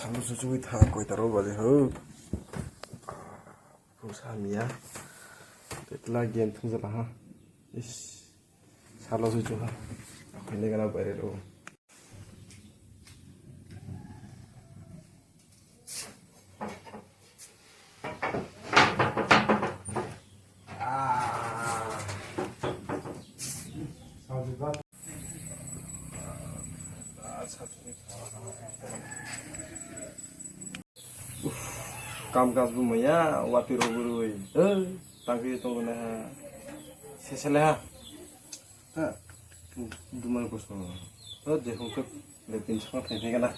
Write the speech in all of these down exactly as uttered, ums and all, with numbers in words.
Salo suchugwi tha, koita ro baje ho. Phung sa miya. Petla game thung jala ha. Is. Salo suchu ha. Akhai ne gana baire ro. Kam kaj bo maya, wati rok bwrwi. Tangwi tongo na ha. Sesele ha. Ha. Dumai kosto. To je hongkhe le tin chang thai thai gana.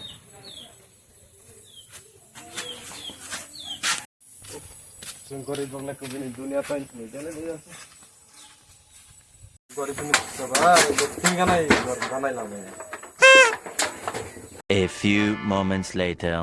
Chwng gorib rok le kubuni dunia tai ni jale ni jale. Gorib ni sabar, tin gana i gor gana i lama. A few moments later.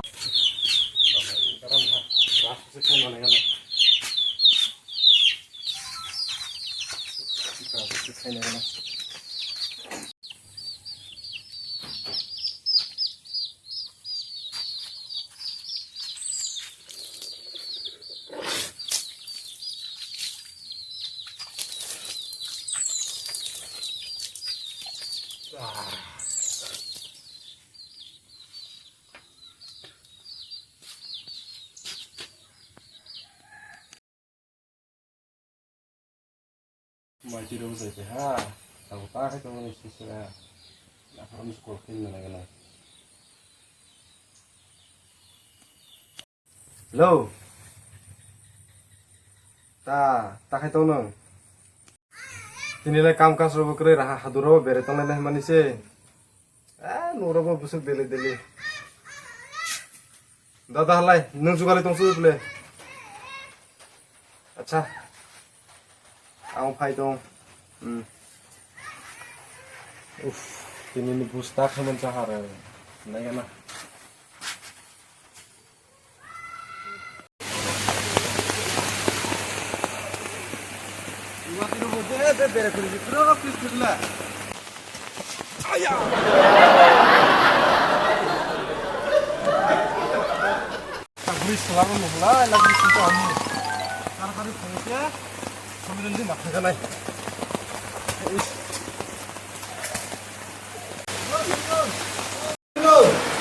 Mai twi rw jai khe ha, tabuk ta khe tongmani sisra, naphar miss call khe nana gana. Hello. Ta, ta khai tong nang. Tini lai kam kas rw bo kwrwi raha hadur rw bo bere tong lai nai mani se. Ah, nurok bo busuk deli deli. Dada halai, nung jugali tong su ple. Acha. Ang phai tong. Hmm. Uff, tini ni busta khaman chahar. Nai gana.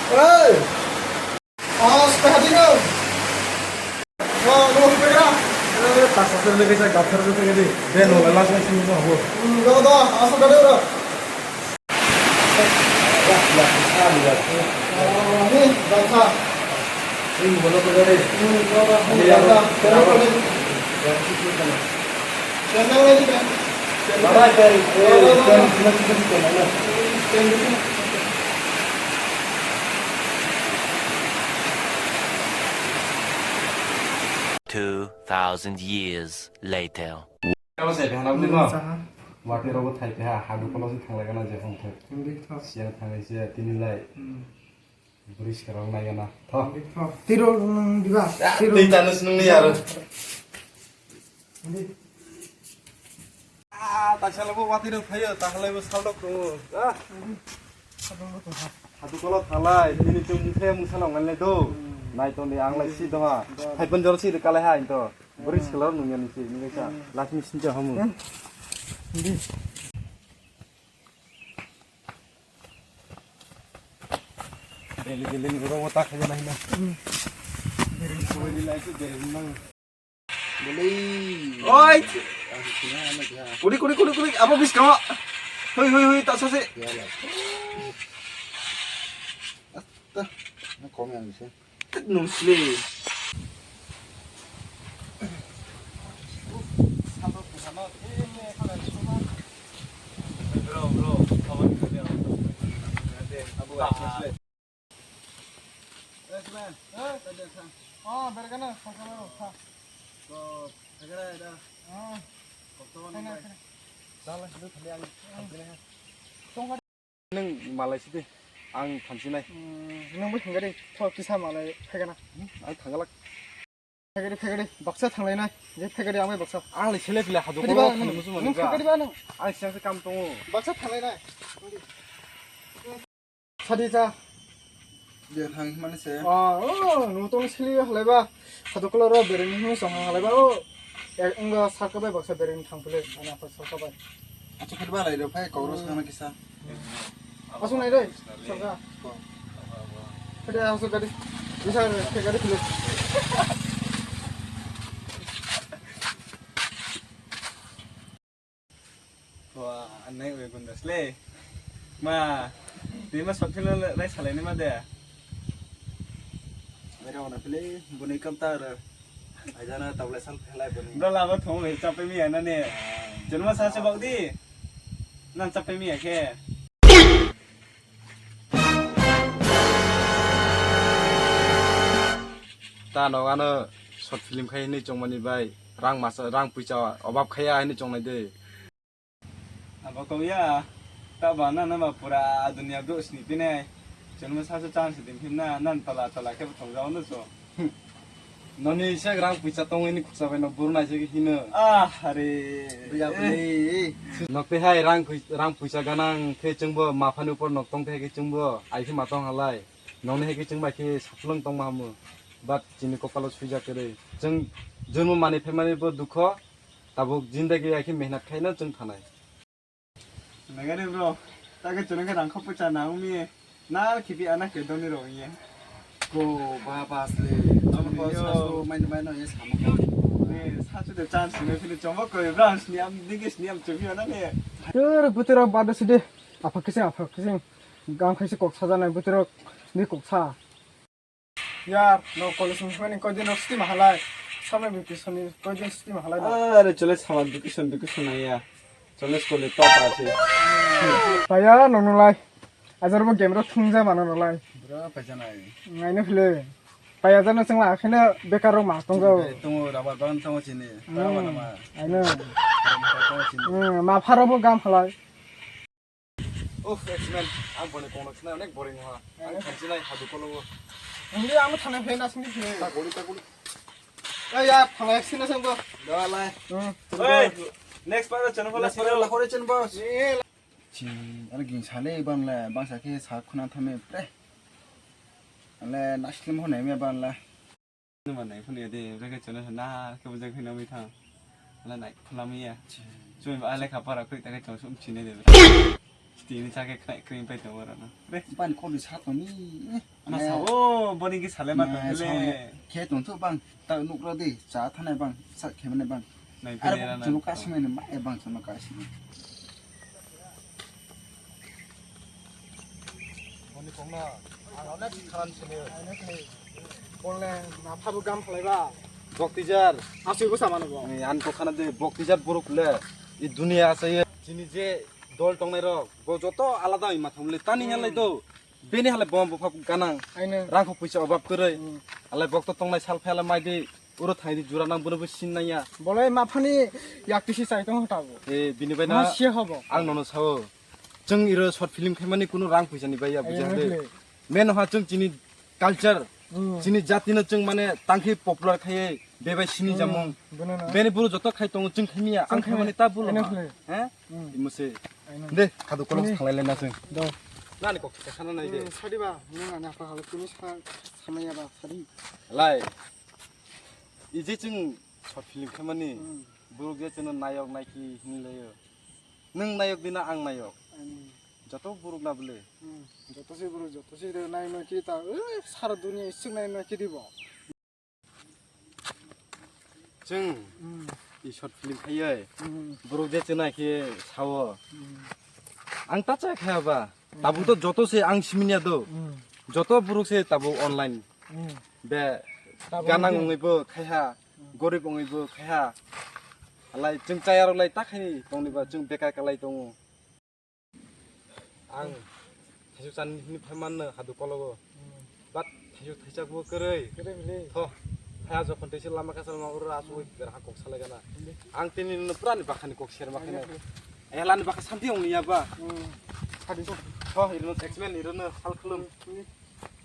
Hey! Oh, sudah hadir, no? Oh, no, sudah ya? Eh, tak sasar lagi saya daftar itu tadi. Dia no lelas yang sini no. Hmm, no, no, asal dari orang. Ya, ya, bisa, ya. Oh, ini daftar. Ini boleh berada. Hmm, no, no, ini daftar. Boleh, boleh. Ya, itu kan. Two thousand years later. Kalo sai phana bini no. Wati rogo thai pha hadu kolo si thanglai gana je hong thai. Siya thanglai siya tini lai. Bwrwi swkang rok naigana. Tho. Tiro nung diba? Tiro. Twi tano sinung ni aro. Ah, taksa labo wati rok phaio, tahalai bo saldok tongo. Ah. Hadu kolo thalai, tini chwng mungsa mungsa long nai do. Nai tong di ang lai si doha. Hai pon jor si de kalai ha into. Bwrwi swkang rok nungya ni si, nungya sa. Last mission je hamu. Deli deli ni oro ta khaja nai na. Deli subai di lai su deli nang. Deli. Oi. Kuri kuri kuri kuri abo bis kawa. Hui hui hui ta sase. Asta. Na kom yang bisa. Nung sli. Bro, bro, kawan kerja. Abu, ah. Eh, semen. Eh, tadi sa. Oh, berkana, pasal lo. Ha. Ko, segera ada. Ah. Kau tahu ni. Dah lah, dulu kali yang. Tunggu. Nwng malai sidi, ang thansinai. Hmm, nwng bo hinga di, thok kisa malai phegana. Hmm, ang thangalak. Phegadi, phegadi, baksa thanglainai. Je phegadi, ang bai baksa. Ang lai sele pila hadu kolo thani musu mani ba. Phegadi ba nwng. Ang siang se kam tongo. Baksa thanglainai. Sadi cha. Je thang himani se. Ah, oh, nung tong sili halai ba. Satu kolor ro bereng ni song halai ba. Oh, eh, enggak saka bai baksa bereng thang pele. Ana apa saka bai. Acha khat ba lai ro phai kok ro sana kisa. Asung nai doi. Saka. Ko. Kade asung kade. Bisa kade kade pele. Wah, anai oi gundas le. Ma, di ma short film lai salai ni ma de. Mere ona pele, buni kam tar. Ajana tabla sal phelai buni. Bro, lama thong le chapai mi ana ne. Jonma sa se bak di. Nan chapai mi ya khe. Ta no ano short film khai hinwi chongmani bai rang masa, rang puisa obab khaya hinwi chongnai de. Abo kau ya, ta ba na na ba pura dunia bro sini pinai. Chonma sa se chance din phim na nan tala tala khe thong jao no so. Noni se rang puisa tongwi ni khuksa bai no buru nai se hino. Ah, are. Buya bui. Nok te hai rang pui-, rang puisa ganang khe chwngbo maphani upor nok tong te hai khe chwngbo ai khe ma tong halai. Nokni hai khe chwng bai khe saplwng tong ma hamu. But chini kopalo suijak kwrwi. Chwng jonom manwi phaimani bo dukho. Tabuk jindagi hai khe mehnat khaino chwng thanai. Nagari bro, ta khe chwng khe rang kha puisa na umi. Na khibi ana khe doni rok ye. Ko ba bas le. Amo ko sasu maino maino ye sama ko. Ne, sasu de chance ne phili chombo ko bro, sini am dinge sini am chumi ana ne. Tur butero bado sidi. Apa kising, apa kising. Gam khaisi kok sajanai butero ni kok sa. Yar, no college ni hwnwi koi din rok stima halai. Summer vacation ni koi din stima halai. Are chole summer vacation, vacation ya. Chole school ni top ase. Paya no no lai. Ajar bo game rok thungja mano no lai. Bro, paisa nai. Ngaino phile. Paya jano chwngla akhino bekar rok ma tongja. Tongo rubber bagan tongo chini. Hmm. Tama nama. Aino. Tongo chini. Hmm, ma pharo bo gam halai. Uff, X-Men, ang boni kongno khna onek boring ha. Ang khanchi nai hadu kologo. Hindi, ang thana phe nasni phe. Ta goli, ta goli. Ay, ya, thana X-Men asang bo. Da lai. Hmm. Oi, next part channel phala. Next part la hore chen boss. Chi, ar ging sale ban la, bang sa khe sa khuna thame pre. Ale naslim ho nai me ban la. Numa nai phano ya de, bwrwi khe chwngno na khe bujak phano wi thang. Ala nai khwlami ya. Chwng ba lekha para khoi ta khe chwng sum chini de. Tini cha khe khnai kring pai tongo rano. Re. Bani kholi sa toni. Ma sa o, boni ki sale ma tong le. Khe tong thu bang, ta nuk ro de, cha thanai bang, sa khe mane bang. Nai phano ya na. Chwng ka sumai ne ma e bang chwng ka sumai. Boni kongno ang onek kharan sini. Bolne na phabu gam khlaiba. Boktijar. Asui busa mano bo. Ni an ko khana de boktijar borok le. I dunia asa ye. Chini je dol tongnai rok bo joto alada oi matham le tani halai do. Beni halai bom bopha ganang. Aino. Rang kho puisa obab kwrwi. Hmm. Halai bokto tongnai sal phala mai de. Uro thaidi jura nang bono bo sin nang ya. Bolai maphani yak tisi chai tong tabo. Eh, bini bai na. Ma sia hobo. Ang nono sao. Chwng iro short film khaimani kuno rang puisa ni bai ya, bujha de. Ayo, le. Men ha chwng chini culture, hmm, chini jati no chwng mane tangkhi popular khaiye, bebai sini, hmm, jamung. Bono na. Beni buru joto khai tongo chwng khaimiya, ang khaimani ta bulo. Ayo, ha. Le. He? Hmm. Imuse. Ayo. De, khadu kolok thanglai le na chwng. Do. Nani kok sa khana nai de. Hmm, sadi ba, nang ani apa halo kuni sa, samaya ba, sadi. Lai. Ije chwng short film khaimani, hmm, borok je chwngno nayok naiki hinwi laio. Nwng nayok dina ang nayok. Ani. Joto borok na bwle. Hmm. Joto se borok, joto se re nai naiki ta, eh, sara dunia isuk nai naiki dibo. Chwng, hmm, i short film khaiye. Hmm. Borok je chwngno khe sao. Hmm. Ang ta cha khaya ba. Tabuk to joto se ang siminya do. Hmm. Joto borok se tabuk online. Hmm. Be tabuk ganang wngwi bo khaiha, hmm, gorib wngwi bo khaiha. Halai chwng chayarok lai ta khaini tongni ba chwng bekar kalai tongo. Ang thaisuk chan hini phai manno hadu kologo. Hmm. But thaisuk thaichak bo kwrwi. Kwrwi bili. Tho, phaya jokhon teisa lama kasa lama ura asugwi bera ha kok salai gana. Bili. Ang tini no pura ni bakhani kok serma kheno. Bili. Ayala ni bakha santi ong niya ba. Hmm. Hadi. Tho, irno X-Men, irno hal khulum. Hmm.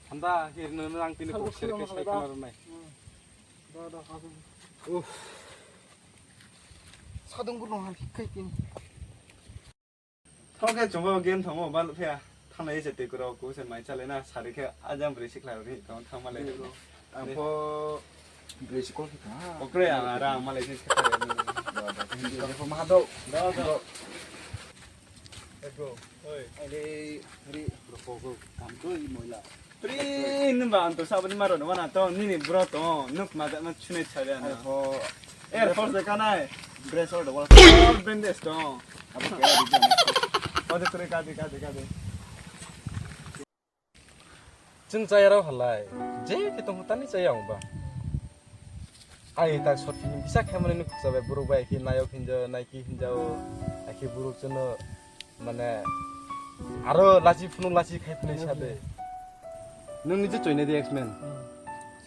Handa, irno ang tini kok serma khe sai khana rwnai. Hmm. Da, da, ha, ha. Uff. Sadung burung han hikai tini. Thok khe chumbo game thangmo bal phia. Thangna ese tei kuro ko se mai chale na sari khe ajam bwrwi sikla ri tong thang male. Ang pho bwrwi sikol khe thang. Okre ang ara ang male se khe. Ba ba. Ang pho ma do. Do do. Ego. Oi. Ade ri ro ko ko kam to i moila. Pri nung ba ang to sabani maro no na to nini bro to nuk ma ja na chune chale na. Ang pho Air Force de kanai. Dress order wala. All bandage to. Abo kaya di jana. Kade kade kade kade. Chwng chayarok halai, je khe tongkha tani chaya wng ba. Ai tak short film kisa khaimani nuk khusa bai borok bai khe nayok hinjao, naiki hinjao, ai khe borok chwngno mane aro lachi phunuk lachi khai phunuk sa de. Nung nije choinai de X-Men. Hmm,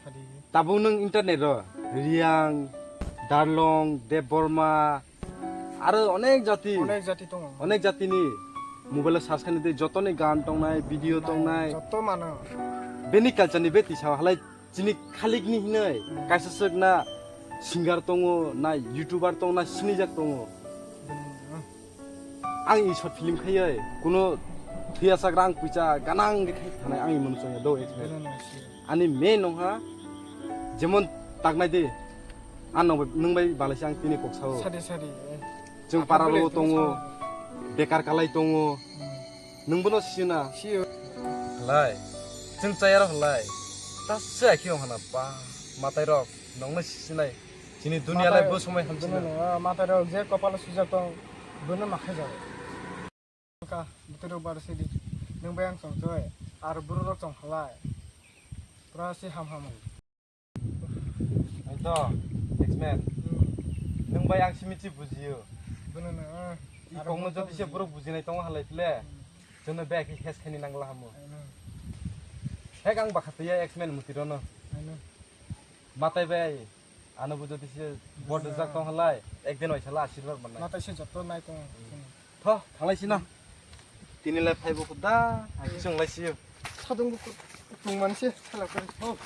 sadi. Tabuk nung internet ro Riang, Darlong, Debbarma, aro onek jati. Onek jati tongo. Onek jati ni mobile o search khainai de joto ni gan tongnai, video tongnai. Joto mano. Bini culture ni beti sao halai chini khalik ni hinoi kaisa swk na singer tongo, na YouTuber tongo, na sinijak tongo. Hmm. Ang i short film khaioi kuno thwiyasak rang puisa ganang khe khai thanai ang i mano chongya do X-Men. Beno nang si. Ani main nongha jemon taknai de. Ang nong bai, nwng bai balai se ang tini kok sao. Sadi, sadi, eh. Chwng para rogo tongo, bekar kalai tongo. Hmm. Nwng bono sisina? Sio. Halai. Chwng chayarok halai. Ta se akhi ong hana pa. Matai rok, nongno sisinai. Chini dunia lai bo somoi hamsina. Matai rok je kopalo sujak tong, bono makhai jago. Ka, bwtwi rok bar sidi. Nwng bai ang chong choi. Ar buru rok chong halai. Pura si ham ham. Ai to, X-Men. Hmm. Nwng bai ang simi chi bujiyo. Bono na, ah. I kokno jodi se borok bujinai tongo halai phle. Hmm. Jono bai khe hes khani nangla hamo. Ai no. Hek ang bakha twiya X-Men mutirono. Ai no. Matai bai. Ano bo jodi se bot rijak tong halai, ekdin bai sala asirwad mannai. Matai se joto nai tong. Tho, thanglai sino. Tini lai phaibo khuda, aki chonglai sio. Sadung bo tung mani se, sala kari. Tho.